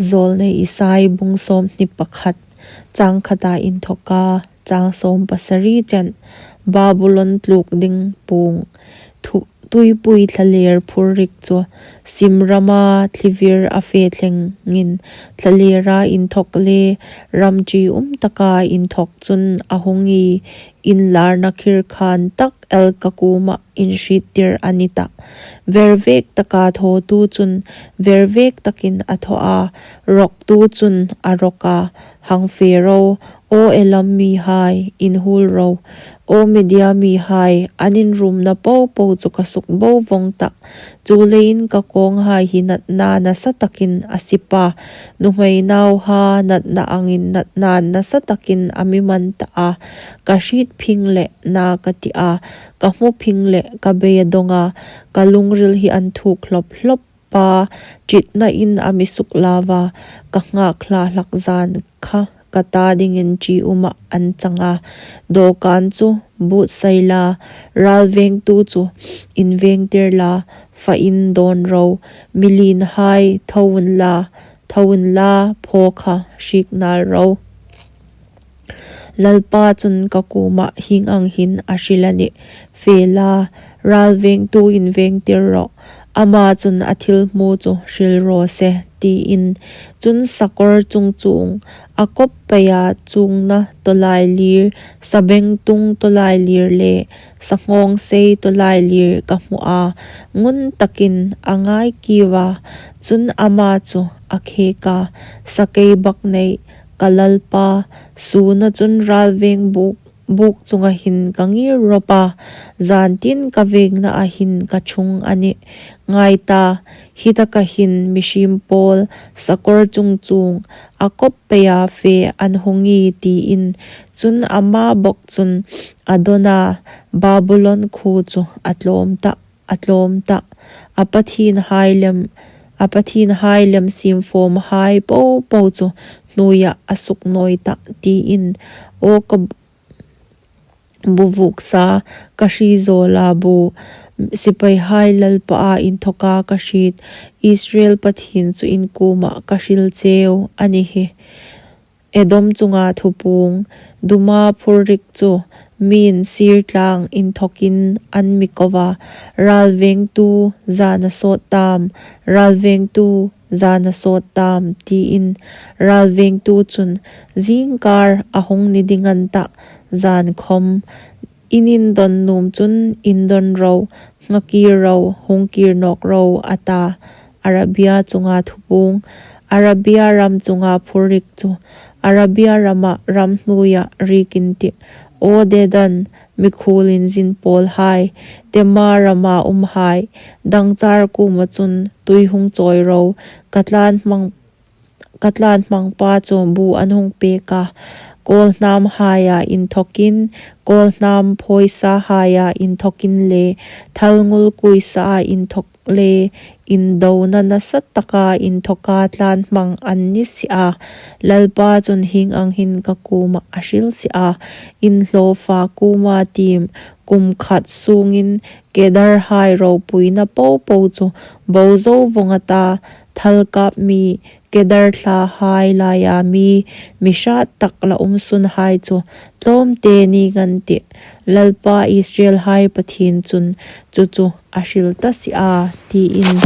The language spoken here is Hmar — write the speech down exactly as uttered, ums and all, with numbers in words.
Zawlnei Isai bung sawmhni pakhat, chang khata inthoka chang sawm pasari chen. Babulon tluk ding puong. Thu-, tuipui thlaler phurrik chu sim rama thlivir a fe thlengin thlalera inthok le ram ṭium taka inthok chun a hung ie, inlarna khirkhan tak el ka kuoma inhriettir a ni tah. Vervek taka thawtu chun vervek takin a thaw a, rawktu chun a rawk a, hang fe ro, aw Elam mihai, inhuol ro, aw Media mihai, an inrumna popo chu ka sukbo vong tah. Chuleiin ka kawnghai hi natna nasa takin a sip a, nuhmei nauhai natna angin natna nasa takin a mi man ta a. Ka hriet phing le na ka ti a, ka hmu phing le ka beidong a, ka lungril hi an thuk hlop hlop a, ṭitnain a mi suklaw a, ka nghak hla hlak zan kha ka ta dingin ṭiuma an chang a. Dawkan chu buotsai la, ralvengtu chu invengtir la, fa indawn ro, mi lienhai tho unla, tho unla, phaw kha hriek nal ro. Lalpa chun ka kuoma hieng ang hin a hril a nih, fe la, ralvengtu invengtir rawh, ama chun a thil hmu chu hril raw se, tiin. Chun sakawr chung chuong, a kawp peia chuongna tawlailir, sabengtung tawlailir le sanghawngsei tawlailir ka hmu a, ngun takin a ngai kiu a. Chun ama chu a khek a, sakeibaknei, ka lalpa, suna chun ralveng buk, buk chunga hin ka ngir rawp a, zan tin ka vengna a hin ka ṭhung a nih. Ngai ta, hi taka hin mihriem pawl sakawr chung chuong, a kawp peia fe an hung ie, tiin. Chun ama bawk chun a dawn a, Babulon khuo chu a tlawm ta, a tlawm ta, a pathienhai lem, a pathienhai lem siemfawmhai popo chu hnuoia a suknawi ta, tiin. Aw ka bu vuksa, ka hriet zawla bu, sipaihai Lalpaa inthoka ka hriet, Israel Pathien chu in kuoma ka hril cheu a ni hi. Edom chunga thupuong. Duma phurrik chu mi'n sir tlang inthokin an mi ko a, ralvengtu, zana sawt tam, ralvengtu, zana sawt tam, tiin. Ralvengtu chun, zingkar a hung ni ding an ta, zan khom. In indawn nuom chun indawn ro, nghak kir ro, hung kir nawk ro, a ta. Arabia chunga thupuong. Arabia ram chunga phurrik chu, Arabia rama ram hnuoia rikin tih. Aw Dedan, mikhuol inzin pawlhai, Tema rama umhai, dangchar kuoma chun tui hung chawi ro, ka tlan hmang, ka tlan hmangpa chu bu an hung pek a. Kawlhnamhaia inthokin, kawlhnam phawisahaia inthokin le, thalngul kuisaa inthok le, indona nasa taka inthoka tlan hmang an ni si a. Lalpa chun hieng ang hin ka kuoma a hril si a, in hlawfa kuoma tiem, kum khat sungin Kedarhai ropuina popo chu bo zo vong a ta, thalkap mi, Kedar thlahai laia mi, mi hrat tak la um sunhai chu tlawmte ni ngan tih. Lalpa Israelhai Pathien chun chu chu a hril ta si a, tiin.